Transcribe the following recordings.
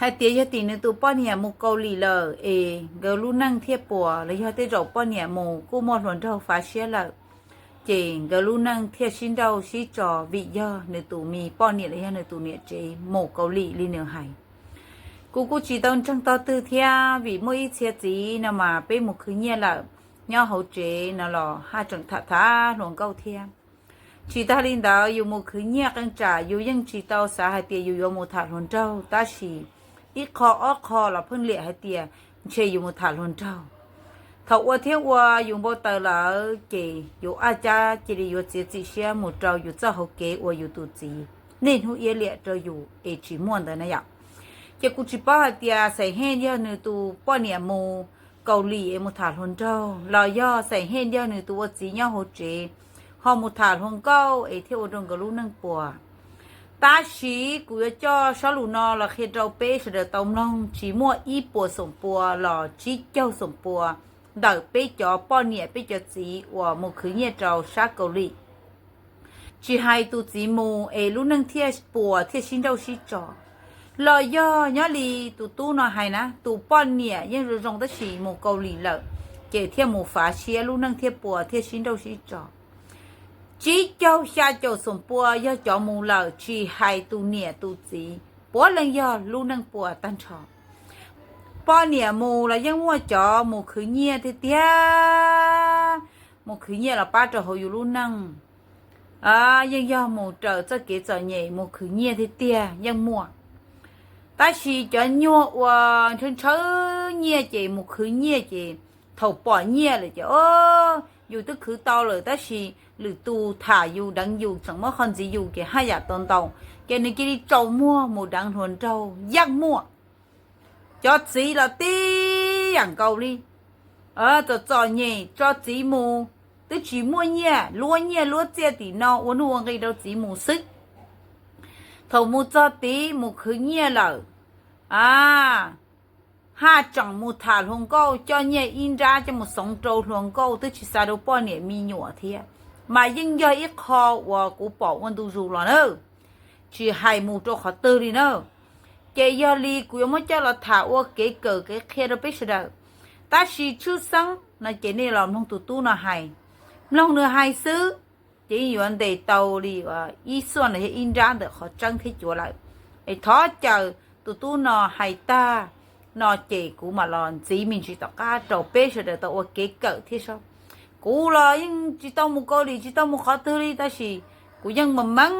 Hais tias yog tim nws tus poj niam mus Kaus Lim lawm es nkawd lub neej thiaj puas, los yog tej zaum poj niam mus kuj muaj hluas nraug fav siab lawm, ces nkawd lub neej thiaj sib nrauj sib tso vim yog nws tus me poj niam los yog nws tus niam tsev mus Kaus Lim li nws hais. Kuv kuj tsis tau ntseeg tog twg thiab, vim muaj ib txhia txiv no mas peb mus khwv nyiaj lawm, nyob hauv tsev no los haj tseem tham tham hluas nkauj thiab. Tsis tas li ntawd, yus mus khwv nyiaj qee tsam yus yeej tsis tau xav hais tias yus yuav mus tham hluas nraug, tab sis ib qho ob qho los pheej liam hais tias ntshe yus mus tham hluas nraug. Thaum ua thiab ua yus npau taws lawm ces yus ab cab cia li yuav txiav txim siab mus rau yus txoj hauv kev uas yus tus txiv niaj hnub iab liam rau yus es tsis muaj ntawd na yom. Ces kuv tsis paub hais tias Xaim Hej yog nws tus poj niam mus Kaus Lim es mus tham hluas nraug, los yog Xaim Hej yog nws tus ua txiv nyob hauv tsev ho mus tham hluas nkauj es thiaj ua rau nkawd lub neej puas. Tab sis kuv yuav coj sab lus no los qhia rau peb sawv daws tau mloog, tsis muaj ib puas xoom pua los tsib caug xoom pua ntawm peb cov poj niam peb cov txiv uas mus khwv nyiaj rau sab Kaus Lim, tsis hais tus txiv mus es lub neej thiaj puas thiaj sib nrauj sib tso, los yog nyob li tus tub no hais na, tus poj niam yeej zoo zoo tab sis mus Kaus Lim lawm, ces thiaj mus fav siab lub neej thiaj puas thiaj sib nrauj sib tso. Tsib caug xya caum xoom pua yog cov mus lawm, tsis hais tus niam tus txiv, puav leej yog lub neej puas tag nrho. Poj niam mus los yeej muaj cov mus khwv nyiaj tiag tiag, mus khwv nyiaj los pab rau hauv yus lub neej, yeej yog mus raws txoj kev txom nyem mus khwv nyiaj tiag tiag yeej muaj. Tab sis cov nyuag uas ntshaw ntshaw nyiaj ces mus khwv nyiaj ces thaum pom nyiaj lawm ces, o, yus twb khwv tau lawm tab sis lwm tus tham yus deev yus tseem muab qhov ntxiv yus ces haj yam tau ntau, ces nws cia li tsaus muag mus deev hluas nraug yeej muaj. Cov txiv los tib yam nkaus li, txom txom nyem tso txiv mus, twb tsis muaj nyiaj, luab nyiaj luab txiaj tim no ua nuj ua nqi rau txiv mus xwb. Thaum mus txog tid mus khwv nyiaj lawm, a, haj tseem mus tham hluas nkauj, coj nyiaj ib nrab coj mus xoov rau hluas nkauj, twb tsis xav rau poj niam me nyuam thiab. Mas yeej yog ib qho uas kuv pom ua ntu zus los na, tsis hais mus rau qhov twg li na. Ces yog li kuv yuav muab coj los tham ua kev kawm kev qhia rau peb sawv daws. Tab sis tshwj xeeb no ces nej los mloog tus tub no hais, mloog nws hais xwb, ces yeej yuav ntes tau li ib xuaj los yog ib nrab ntawm qhov tseeb thiab cuav lawm. Es thov caw tus tub no hais tag no ces kuv mam los ntxiv me ntsis tom qab rau peb sawv daws tau ua kev kawm thiab sab. Kuv los yeej tsis tau mus Kaus Lim tsis tau mus qhov twg li tab sis kuv yeej meej meej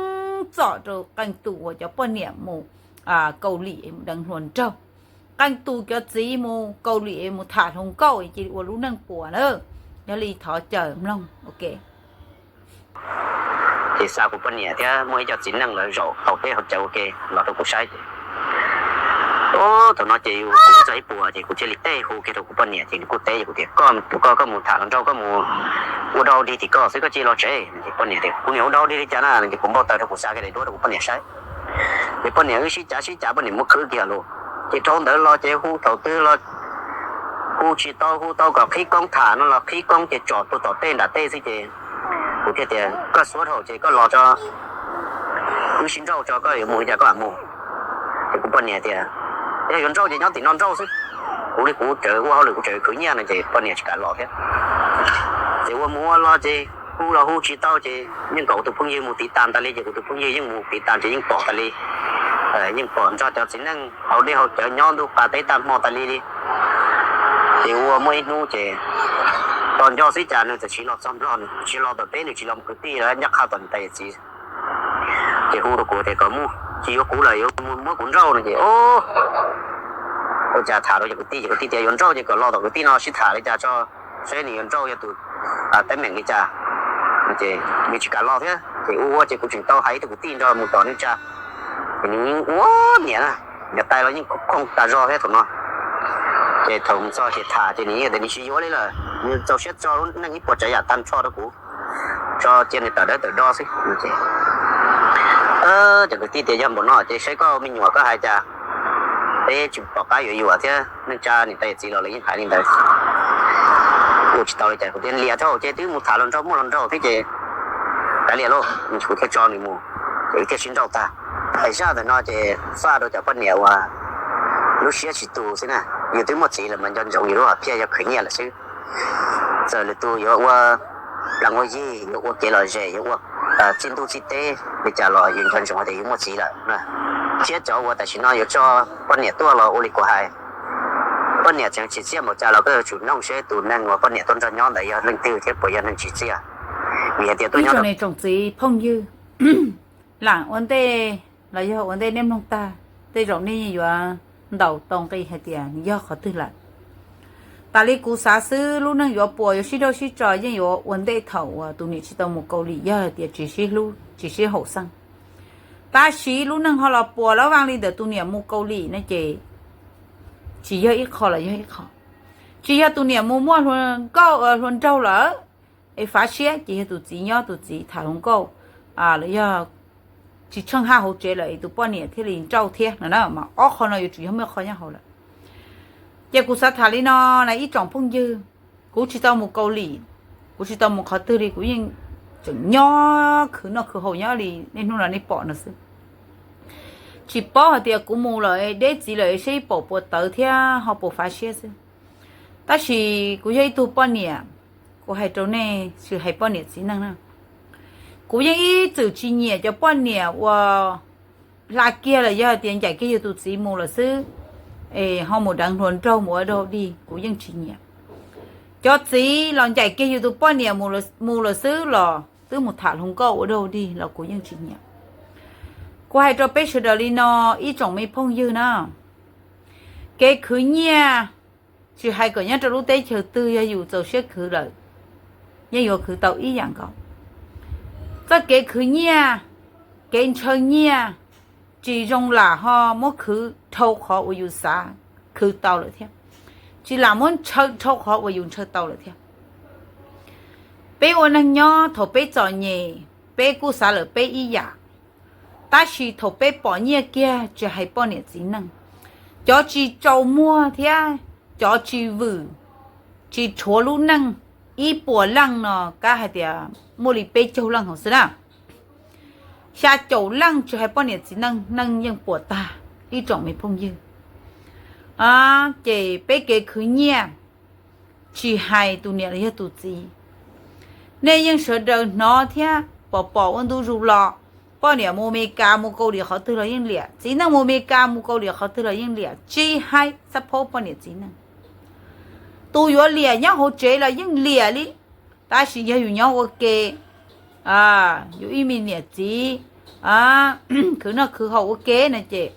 txom rau qee tus uas cov poj niam mus Kaus Lim mus deev hluas nraug, qee tus cov txiv mus Kaus Lim mus tham hluas nkauj cia li ua lub neej puas na. Yog li thov caw mloog, ok. Ces xa kuv poj niam thiab muaj ib co txiv neej lawv zaum tau peb hauv cawv ua ke los rau kuv saib ces, o, thaum no ces yus twb txog ib puas ces kuv thiaj li teb hu kiag rau kuv poj niam ces nws kuj teb kuv tias, koj tus koj koj mus tham hluas nraug koj mus ua dog dig tim koj xwb koj cia li los tsev. Ces poj niam tias, kuv niam ua dog dig li cas na? Ces kuv npau taws rau kuv xa kiag daim duab rau kuv poj niam saib. Ces poj niam wb sib cav sib cav poj niam muab khwb kiag los, ces dhau ntawd los ces hu thaum twg los hu tsis tau, hu tau kom qhib koob tham no los qhib koob ces tsom tuag tom tej nram tej xwb ces kuv thiaj tias, koj xuav dhau ces koj los tso, wb sib nrauj tso koj yuav mus li cas koj mam mus. Ces kuv poj niam tias, yog yuav nrauj ces nyob tim no nrauj xwb, kuv li kuv tseem ua hauj lwm kuv tseem khwv nyiaj no ces poj niam tsis kam los thiab. Ces ua mus ua los ces hu los hu tsis tau ces yeej kom kuv tus phooj ywg mus tiv tas tas li ces kuv tus phooj ywg yeej mus tiv tas ces yeej pom tas li, yeej pom nrog cov txiv neej hauv dej hauv cawv nyob ntuj qas teb tag hmo tas li li. Ces ua muaj ib hnub ces tos nco xwb cas nws txawm tsis los txog Nplog, nws tsis los tom peb, nws tsis los mus kwv tij los nyob qha tom niam tais yawm txiv. Ces hu rau kuv tias kom mus, tsis yuav kuv lawm yuav mus muab kuv nrauj no ces, ua cas tham rau cov kwv tij, cov kwv tij tias yuav nrauj ces kom los tom kwv tij no sib tham li cas tso, saib nws yuav nrauj yog tus teeb meem li cas. Ces nws tsis kam los thiab ces ua ua ces kuv tseem tau hais ib tug kwv tij nrog mus tom neej tsa. Ces nws yeej ua niam na, niam tais los yeej khooj tas zog thiab thaum no. Ces thaum mus txog ces tham ces nws tias nws tsis yuav li lawm, nws txaus siab tso lub neej ib puas tsav yam tag nrho rau kuv, tso cia nws tawm dawb tawm do xwb. Ces cov kwv tij tias yog npaum no ces saib koj me nyuam koj hais cas, peb tsis pom qab yuav yuam thiab, neej tsa niam tais yawm txiv los lawv yeej hais li ntawd. Ua tsis tau li cas kuv thiaj liam tau ces twb mus tham hluas nraug muaj hluas nraug thiab ces kav liam lauj, kuv thiaj tso nws mus, ces wb thiaj sib nrauj tag. Hais zaj ntawm no ces faj rau cov poj niam uas lub siab tsis tu xwb na. Yus twb muaj txiv lawm mas nco ntsoov yus lub hom phiaj yog khwv nyiaj lawm xwb. Txawm lwm tus yuav ua plees ua yig, yuav ua kev lom zem, yuav ua txij ntuj txij teb li cas los yus nco ntsoov tias yus muaj txiv lawm. Thiab cov uas tam sim no yuav tso poj niam tuaj los ua li kuv hais, poj niam tseem tsim txiaj npaum cas los koj yuav tsum noog seb tus neeg uas poj niam tuaj nrog nyob ntawd yog leej twg thiab puas yog neeg tsim txiaj. Vim hais tias tuaj nyob tsoom txiv phooj ywg, lam ua ntej los yog ua ntej nej mloog tag, tej zaum nej yuav ntaus tau nqi hais tias nws yog qhov twg lawm. Tas li kuv xav xwb, lub neej yuav puas yuav sib nrauj sib tso yeej yuav ua ntej thaum uas tus niam tsis tau mus Kaus Lim, yog hais tias tsis sib hlub tsis sib haum xeeb. Tab sis lub neej ho los puas lab vaj li ntawm tus niam mus Kaus Lim no ces tsis yog ib qho los yog ib qho. Tsis yog tus niam mus muaj nkauj hluas nraug lawm es fav siab, ces yog tus txiv nyob tus txiv tham hluas nkauj los yog tsis tsheej haj hauv tsev lawm es tus poj niam thiaj li nrauj thiab no na. Mas ob qho no yuav tsum yog muaj qho nyob hauv lawm. Ces kuv xav tham li no na ib tsoom phooj ywg, kuv tsis tau mus Kaus Lim, kuv tsis tau mus qhov twg li, kuv yeej tseem nyob khwv noj khwv haus nyob li nej hnub no nej pom no xwb. Tsis paub hais tias kuv mus lawm deb txiv lawm seb ib paum puas tawv thiab ho puas fav siab xwb. Tab sis kuv yog ib tug poj niam, kuv hais rau nej tsis hais poj niam txiv neej na, kuv yeej ib txwm tsis nyiam cov poj niam uas hla kiag los yog tias ncaim kiag yus tus txiv mus lawm xwb es ho mus deev hluas nraug mus ua dog dig, kuv yeej tsis nyiam. Cov txiv los ncaim kiag yus tus poj niam mus lawm xwb los twb mus tham hluas nkauj ua dog dig los kuv yeej tsis nyiam. Kuv hais rau peb sawv daws li no, ib tsoom me phooj ywg na, kev khwv nyiaj, tsis hais kom nyob rau lub teb chaws twg, yog yus txaus siab khwv lawm yeej yuav khwv tau ib yam nkaus. Txoj kev khwv nyiaj, kev ntshaw nyiaj tsis zoo lam ho muab khwv dhau qhov uas yus xav khwv tau lawm thiab, tsis lam muab ntshaw dhau qhov uas yus ntshaw tau lawm thiab. Peb ua neeg nyob thaum peb txom nyem, peb kuj xav lawm peb ib yam, tab sis thaum peb pom nyiaj kiag tsis hais poj niam txiv neej, cov tsis tsaus muag thiab cov tsis vwm, tsis rhuav lub neej, ib puas leej no kav hais tias muaj li peb caug leej hauv xwb na. Xya caum leej tsis hais poj niam txiv neej, neej yeej puas tag ib tsoom me phooj ywg. Ces peb kev khwv nyiaj, tsis hais tus niam los yog tus txiv, nej yeej sawv daws hnov thiab pom pom ua ntu zus los, poj niam mus Amelikas mus Kaus Lim qhov twg los yeej liam, txiv neej mus Amelikas mus Kaus Lim qhov twg los yeej liam, tsis hais xab phaub poj niam txiv neej. Tus yuav liam nyob hauv tsev los yeej liam li, tab sis yog yus nyob ua ke, yus ib me niam txiv khwv noj khwv haus ua ke no ces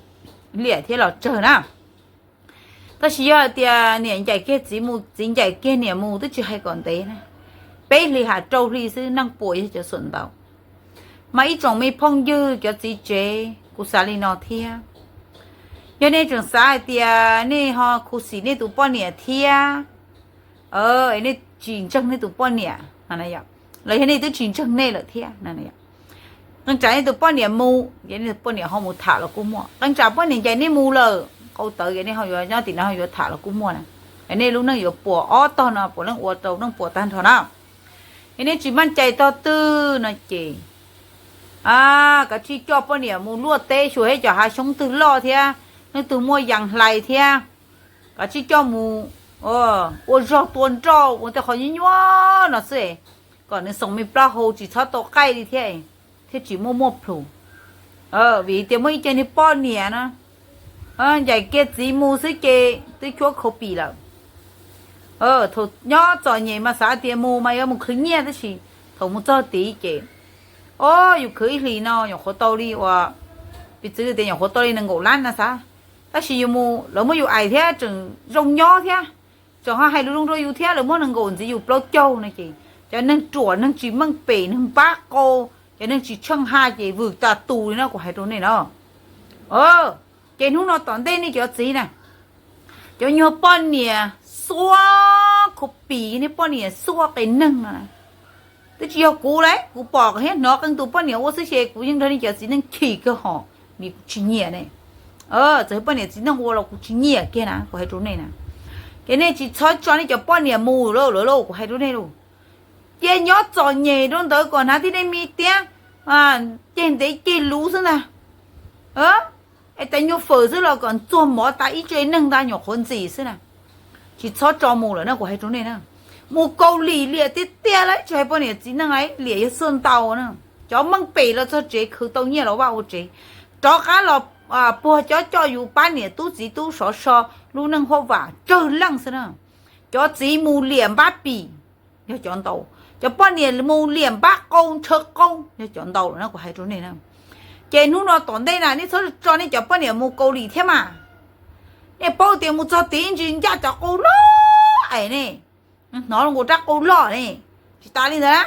liam thiab los tsawg na. Tab sis yog hais tias niam ncaim kiag txiv mus, txiv ncaim kiag niam mus twb tsis hais kom ntev na, peb hlis ham rau hli xwb neej puas yog cov xuam ntau. Mas ib tsoom me phooj ywg cov txiv tsev, kuv xav li no thiab, yog nej tseem xav hais tias nej ho khuv xim nej tus poj niam thiab, nej tsis ntseeg nej tus poj niam, los yog nej twb tsis ntseeg nej lawm thiab, qee tsam nej tus poj niam mus ces nej tus poj niam ho mus tham los kuj muaj, qee tsam poj niam ncaim nej mus lawm qau tawv ces nej ho yuav nyob tim no ho yuav tham los kuj muaj na. Nej lub neej yuav puas ob tog no puav leej ua rau neej puas tag nrho na. Es nej tsis maj cai tog twg no ces kav tsij coj poj niam mus luaj teb xyuas thiab cov hav xyoob twg loj thiab, leej twg muaj yas hlais thiab, kav tsij coj mus ua zog tua nroj ua tej qhov nyuaj nyuaj no xwb, kom nws xoom me plaub hau tsis txhob tau qaij li thiab, thiaj tsis muaj muaj plhus. Vim tias muaj ib ce niag poj niam na, ncaim kiag txiv mus xwb ces twb cuab khau pim lawm. Thaum nyob txom nyem mas xav tias mus mas yuav mus khwv nyiaj tab sis thaum mus txog tid ces, o, yus khwv ib hlis no nyuam qhuav tau li uas, piv txwv tias nyuam qhuav tau li nees nkaum lab na xav, tab sis yus mus lawv muab yus aim thiab tseem zoo nyob thiab, tseem ho hais lus zoo rau yus thiab lawv muab nees nkaum ntxiv yus plaub caug no ces cov neeg ruam neeg tsis meej pem neeg npab qau, cov neeg tsis tsheej haj ces vwm tas tus li no kuv hais rau nej no. Ces hnub no tom ntej nej cov txiv na, cov nyuag poj niam xuab khau pim, nej poj niam xuab qe neeg no, twb tsis yog kuv lawm, kuv pom thiab hnov qee tus poj niam ua xwb ces kuv yeej nrog nej cov txiv neej chim kawg hos, vim kuv tsis nyiam ne. Txawm poj niam txiv neej ua los kuv tsis nyiam kiag na, kuv hais rau nej na. Ces nej tsis txhob tso nej cov poj niam mus lawm lauj, kuv hais rau nej lauj. Cia nyob txom nyem rau ntawd kom hnav tib neeg me tiab, ceg ntev ceg luv xwb ntag. Es tais nyuag fawm xwb los kom txuag mov tas ib tse neeg ntag nyuam qhuav ntxim xwb na. Tsis txhob tso mus lawm na, kuv hais rau nej na. Mus Kaus Lim liam tiag tiag lauj, tsis hais poj niam txiv neej lauj, liam yog xuaj ntau na. Cov meej pem los txog tsev khwv tau nyiaj los vaj ua tsev, rov qab los puag cov coj yus pab niam tub txiv tub sov so, lub neej huaj vam tsawg leej xwb na. Cov txiv mus liam npab pim yog cov ntau, cov poj niam mus liam npab qau ntshaw qau yog cov ntau lawm na, kuv hais rau nej na. Ces hnub no tom ntej na nej txhob tso nej cov poj niam mus Kaus Lim thiab mas. Nej paub tias mus txog tid ntsis ncaj cov qau loj es ne, hnov nkaus rab qau loj ne, tsis tas li ntawd na.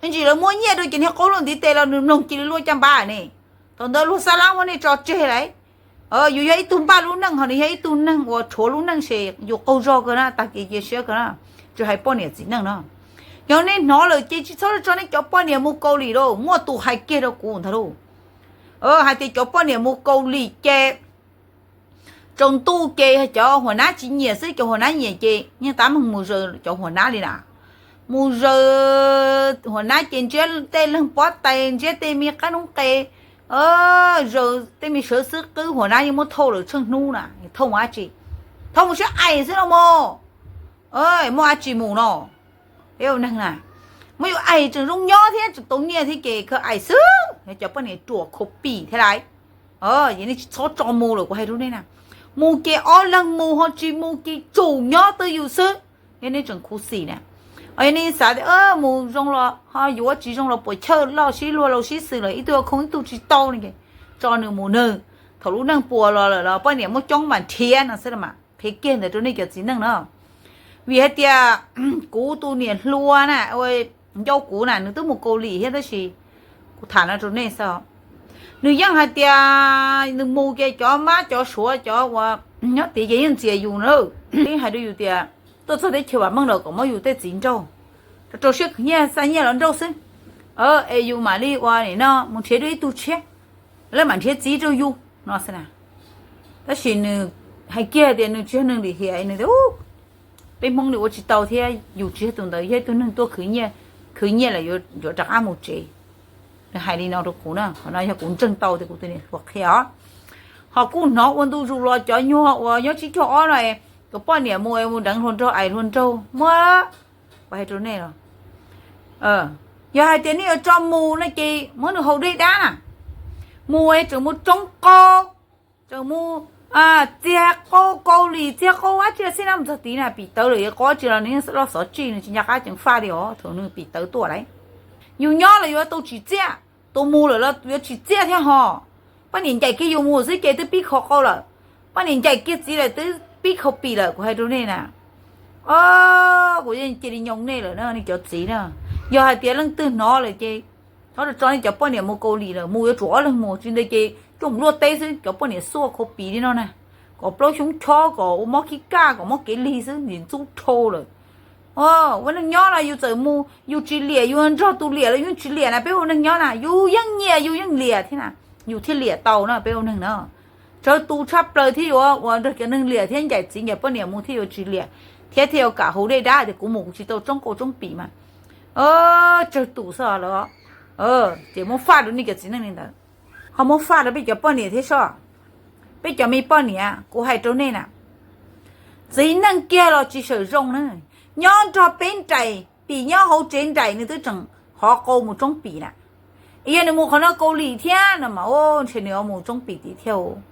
Ntsis lawv muab nyiaj rau ces niag qau luaj ntiv tes los nws mloog cia li luaj caj npab ne. Thaum ntawd luag xab lab muab nej tso tseg lawm. Yus yog ib tug npaj lub neej ho nws yog ib tug neeg uas tshuav lub neej ces yus qaug zog kawg na, tag kev cia siab kawg na. Tsis hais poj niam txiv neej no, yog nej hnov lawm ces tsis txhob tso nej cov poj niam mus Kaus Lim lauj, muaj tus hais kiag rau kuv ntag lauj. Hais tias cov poj niam mus Kaus Lim ces tsaus ntuj ces cov huas nab tsis nyiam xwb, cov huas nab nyiam ces yeej tab meeg mus zaws cov huas nab li na. Mus zaws huas nab ces ntsiab tej leeg pob tais, ntsiab tej me qab noob qes, zaws tej me sawv xwb qwb, huas nab yeej muab thauj lawm tsheej hnub na, thauj mus dab tsi? Thauj mus siab aim xwb no mas. Muaj dab tsi mus no? Peb ua neeg na, muab yus aim tseem zoo nyob thiab tseem tau nyiaj thiab ces khaws aim xwb, cov poj niam ruam khaus pim thiab lauj. Yog nej tsis txhob tso mus lawm kuv hais rau nej na. Mus ces ob leeg mus, ho tsis mus ces tsum nyob twj ywm xwb, yog nej tseem khuv xim na. Yog nej xav tias mus zoo los ho yuav, tsis zoo los puas chawj, loj sib luag laus sib xws lawm ib tug khoo ib tug tsis tau no ces tso nws mus nws. Thaum lub neej puas los lawm los poj niam muaj coob mas nrhiav no xwb mas. Qhia kiag ntawd rau nej cov txiv neej no. Vim hais tias kuv tus niam hluas na, ncauj kuv na, nws twb mus Kaus Lim thiab tab sis kuv tham no rau nej xwb. Nws yeej hais tias nws mus ces cov mab cov suav cov uas nyob tid ces yeej ntxias yus na. Yeej hais rau yus tias tuaj txog teb chaws vam meej los kom muab yus tej txiv nrauj, rau rau siab khwv nyiaj xa nyiaj los nrauj xwb, es yus mam li ua nim no mus nrhiav dua ib tug tshiab, lawv mam nrhiav txiv rau yus no xwb na. Tab sis nws hais kiag tias nws tsis yog neeg lim hiam, nws tias peb Hmoob li ua tsis tau thiab, yus tsis yog tus ntawd, yog ib tug neeg tuaj khwv nyiaj, khwv nyiaj lawm yuav rov qab mus tsev. Nws hais li no rau kuv na, qhov no yog kuv ntseeg tau tias kuv tus niam hluas qhia os. Ho kuj hnov ua ntu zus los cov nyuag uas nyob tsib caug ob no, cov poj niam mus mus deev hluas nraug, ais hluas nraug muab, kuv hais rau nej los, yog hais tias nej yuav tso mus no ces muab nws haus dej dab na. Mus es tseem mus tsoob qau, tseem mus txiag qau Kaus Lim, txiag qau dab tsi xwb na, mus txog tid na pim tawv lawm yuav qau dab tsi los nws yeej loj xov tsij, nws tsis nco qab ceev faj li os thaum nws pim tawv tuaj lauj. Yus nyob los yuav tau tsim txiaj, tus mus lawm los yuav tsim txiaj thiab ho. Poj niam ncaim kiag yus mus xwb ces twb pib khaus qau lawm, poj niam ncaim kiag txiv lawm twb pib khaus pim lawm, kuv hais rau nej na. Kuv yeej cia li nyoo nej lawm na nej cov txiv na. Yog hais tias leej twg hnov lawm ces thov tso nej cov poj niam mus Kaus Lim lawm, mus yuav tsum ob leeg mus, tsis ntawd ces coj mus luaj teb xwb, cov poj niam xuaj khaus pim li no na, kom plaub xyoob chob, kom ua mob khib kaj, kom mob kev lig xwb, ntxim ntxub dhau lawm. Ua neeg nyob los yus txawm mus yus tsis liam, yus nrog tus liam los yus yeej tsis liam na, peb ua neeg nyob na yus yeej nyiam yus yeej liam thiab na, yus thiaj liam tau na peb ua neeg na. Tsawg tus tshaj plaws thiaj yuav ua nrog cov neeg liam thiab ncaim txiv ncaim poj niam mus thiaj yuav tsis liam, thiab thiaj yuav kam haus dej dab tias kuv mus kuv tsis tau tsoob qau tsoob pim mas. Tsawg tus xwb los, ces muab faj rau nej cov txiv neej li ntawd, ho muab faj rau peb cov poj niam thiab soj. Peb cov me poj niam kuv hais rau nej na, txiv neej kiag los tsis sawm zoo na, nyob nrog peb nraim, pim nyob hauv tsev nraim nws twb tseem hov qau mus tsoob pim na. Yog nws mus qhov no Kaus Lim thiab no mas ntshe nws yuav mus tsoob pim tim thiab.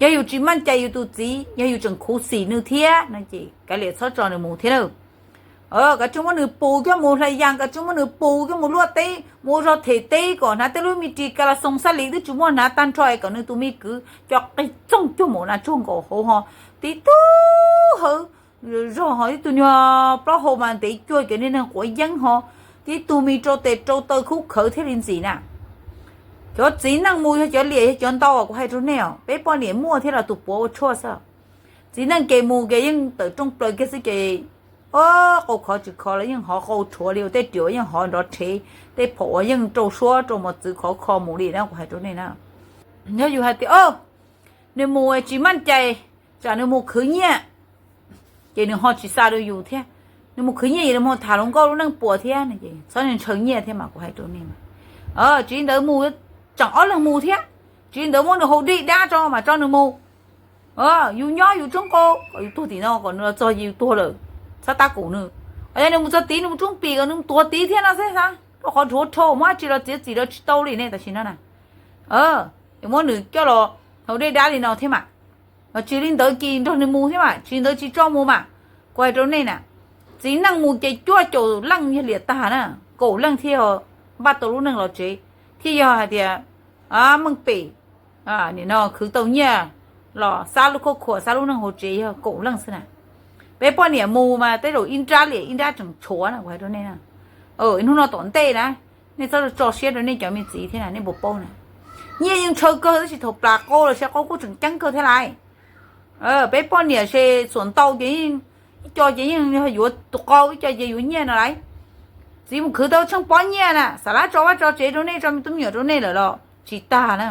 Yog yus tsis maj cai yus tus txiv, yog yus tseem khuv xim nws thiab no ces kav liam txhob tso nws mus thiab na. Kav tsij muab nws pus coj mus hlais yas, kav tsij muab nws pus coj mus luaj teb, mus ua zog them teb kom hnav tej lub me ris ka la xoo xab lis twb tsis muaj hnav tag nrho es kom nws tus me kwv cov qig txoog cuag mus na tsuag nkaus hauv ho, tib tug hawv zog ho tib tug nyuag plaub hau mas ntev cuag cov niag neeg quav yeeb ho, tib tug me rau tes rau taw khub khawv thiaj li ntxim na. Cov txiv neej mus yog cov liam yog cov ntau, kuv hais rau nej os, peb poj niam muaj thiab los tus puav ua tshuaj xwb. Txiv neej ces mus ces yeej tawm rooj plaws kiag xwb ces, o, qau khov tsis khov los yeej hov qau rhuav li, ua tej riam yeej hov nrov rhev, tej phaum uas yeej rau suab rau mos txwv khov kho mus li na, kuv hais rau nej na. Yog yus hais tias, o, nws mus tsis maj cai, tsam nws mus khwv nyiaj, ces nws ho tsis xa rau yus thiab. Nws mus khwv nyiaj ces nws mus tham hluas nkauj lub neej puas thiab, txhob ntshaw nyiaj thiab mas kuv hais rau nej. Tsis li ntawd mus, tseem ob leeg mus thiab, Tsis li ntawd muab nws haus dej dab tso mas tso nws mus. Yus nyob yus tsoob qau kom yus tuag tim no, kom nws los txog ces yus tuag lawm, txhob tab kaum nws. Yog nws mus txog tid nws mus tsoob pim kom nws tuag tid thiab no xwb, rau qhov dhuav dhau, muab dab tsi los txiav txim los tsis tau li ne tam sim no na. Muab nws coj los haus dej dab li no thiab mas, tsis li ntawd ces nrog nws mus thiab mas, tsis li ntawd tsis tso mus mas. Kuv hais rau nej na, txiv neej mus ces cuaj caum leej yog liam tag na, kaum leej thiaj npaj tau lub neej los tsev, thiaj yog hais tias meej pem, nim no khwv tau nyiaj los xa lub khuab khuam xa lub neej hauv tsev yog kaum leej xwb na. Peb poj niam mus mas tej zaum ib nrab liam ib nrab tseem tshuav na, kuv hais rau nej na. Hnub no tom ntej na, nej txhob tso siab rau nej cov me txiv thiab na, nej puas paub na. Nyiaj yeej ntshaw kawg tab sis thaum plam qau los sab qau kuj tseem ceeb kawg thiab lais. Peb poj niam se xuam ntau ces ib co ces yeej yuav tus qau, ib co ces yuav nyiaj no lais. Txiv mus khwv tau tsheej pob nyiaj na, xav lab tso vaj tso tsev rau nej, tso me tub me nyuam rau nej lawm los tsis tag na.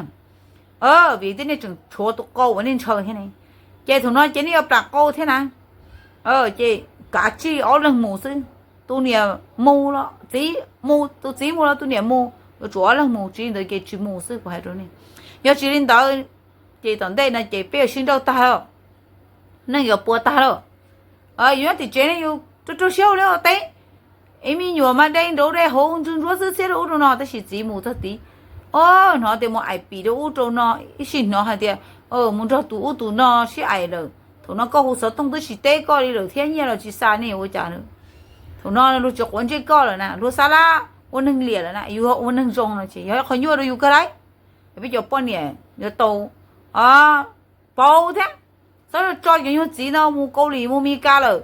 Vim tej nej tseem tshuav tus qau uas nej ntshaw thiab ne. Ces thaum no ces nej yuav plam qau thiab na. Ces kav tsij ob leeg mus xwb. Tus niam mus los txiv mus, tus txiv mus los tus niam mus, yuav tsum ob leeg mus, tsis li ntawd ces tsis mus xwb, kuv hais rau nej. Yog tsis li ntawd ces tom ntej no ces peb yuav sib nrauj tag lawm, neej yuav puas tag lawm. Yus nyob tim tsev ne yus rau rau siab ua liaj ua teb, ib me nyuam mas dai nraud dai hauv ntswg ntsuab xwb txhiab rau ub rau no, tab sis txiv mus txog tid, o, hnov tias mus aim pim rau ub rau no, ib sij hnov hais tias mus nrog tus ub tus no sib aim lawm. Thaum no koj hu xov tooj twb tsis teb koj li lawm thiab, nyiaj los tsis xa ne, ua cas? Thaum no luag tsis quav ntsej koj lawm na, luag xa lab ua neeg liam lawm na, yus ua neeg zoo no ces yog qhov nyuaj rau yus kawg lauj. Peb cov poj niam yuav tau paub thiab, txhob tso cov nyuag txiv no mus Kaus Lim mus Mes Kas lawm,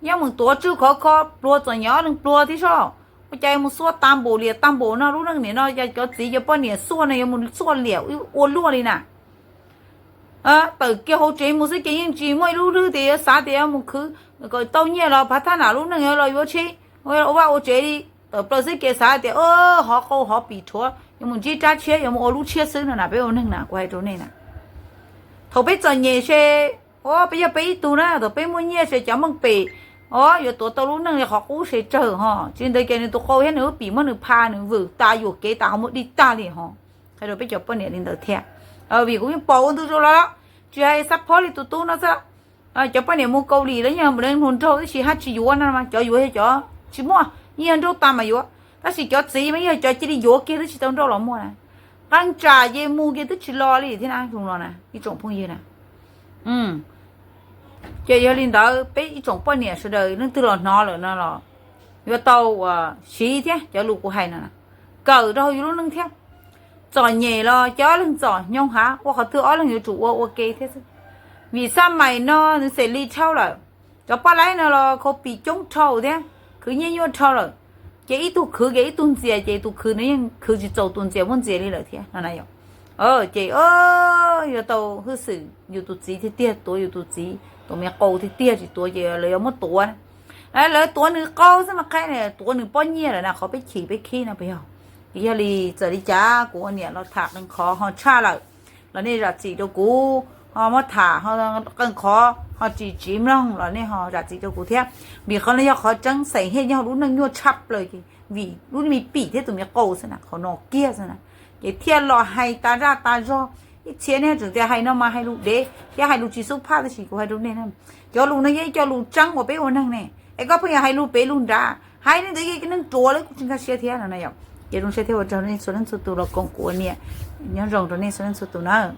nyob mus tuav tswj khov kho pluag txom nyem ob leeg pluag thiab soj. Ua cas mus xuaj tag npaum liam tag npaum no, lub neej nim no cas cov txiv cov poj niam xuaj no yuav mus xuaj liam ua luaj li na. Tawm kiag hauv tsev mus xwb ces yeej tsis muaj ib lub hlwb tias yuav xav tias yuav mus khwv kom tau nyiaj los phav thab nam lub neej los yuav tsheb ua vaj ua tsev li. Tawm plaws xwb ces xav tias hov qau hov pim rhuav yuav mus ntsib rab tshiab yuav mus ua lub tshiab xwb no na, peb ua neeg na, kuv hais rau nej na. Thaum peb txom nyem se, o, peb yog peb ib tug na, thaum peb muaj nyiaj se cov meej pem, o, yuav tuav tau lub neej li qhov qub se tsawg ho, tsis li ntawd ces nws tus qau thiab nws lub pim muab nws pha nws vwm tas yuam kev tas ho muab dig tag li ho. Hais rau peb cov poj niam li ntawd thiab, vim kuv yeej pom ua ntu zus los lawm, tsis hais Xab Phob li tus tub no xwb. Cov poj niam mus Kaus Lim los yeej hluas nraug tab sis haj tsis yuav no mas, cov yuav yog cov tsis muaj, yeej yog nraug tas mas yuav, tab sis cov txiv mas yog cov cia li yuav kiag twb tsis tau nrauj los muaj na. Qee tsam ces mus kiag twb tsis los li thiab na, zoo no na ib tsoom phooj ywg na. Ces yog li ntawd peb ib tsoom poj niam sawv daws leej twg los hnov lawm no los yuav tau siv thiab cov lus kuv hais no, kawm rau hauv yus lub neej thiab. Txom nyem los ces ob leeg txom nyoo hav, ua qhov twg ob leeg yuav tsum ua ua ke thiab xwb. Vim xab mais no nws xes li dhau lawm, cov poj laib no los khau pim coob dhau thiab khwv nyiaj nyuaj dhau lawm, ces ib tug khwv ces ib tug ntxias, ces tus khwv no yeej khwv tsis txaus tus ntxias muab ntxias li lawm thiab no na yom. Ces yuav tau hwj xwm yus tus txiv tiag tiag, tuav yus tus txiv tus me qau tiag tiag, tsis tuav ces lawv yuav muab tuav. Lawv tuav nws qau xwb mas qhia tuav nws pob nyiaj lawm na, qhov peb chim peb khib no puas yog? Yog li txawm li cas kuv ua niam los tham qee qhov ho tshaj lawm los nej zam txim rau kuv, ho muab tham qee qhov ho tsis tsiv mloog los nej ho zam txim rau kuv thiab. Vim qhov no yog qhov tseeb, xeem Hiaj nyob hauv lub neej nyuaj tshaj plaws ces vim lub me pim thiab tus me qau xwb na, qhov no kiag xwb na, ces thiaj los hais tas zaj tas zog. Ib txhia nej tseem tias hais no mas hais lus dev thiab hais lus tsis xub phaj, tab sis kuv hais rau nej, cov lus no yog ib co lus tseeb uas peb ua neeg ne, es koj pheej yuav hais lus pem lus nrad, hais li ntawd ces neeg ruam lawv kuj tsis nkag siab thiab no na yom. Ces zoo siab thiab ua tsaug nej txhua leej txhua tus los koom kuv ua niam, nyob zoo rau nej txhua leej txhua tus na.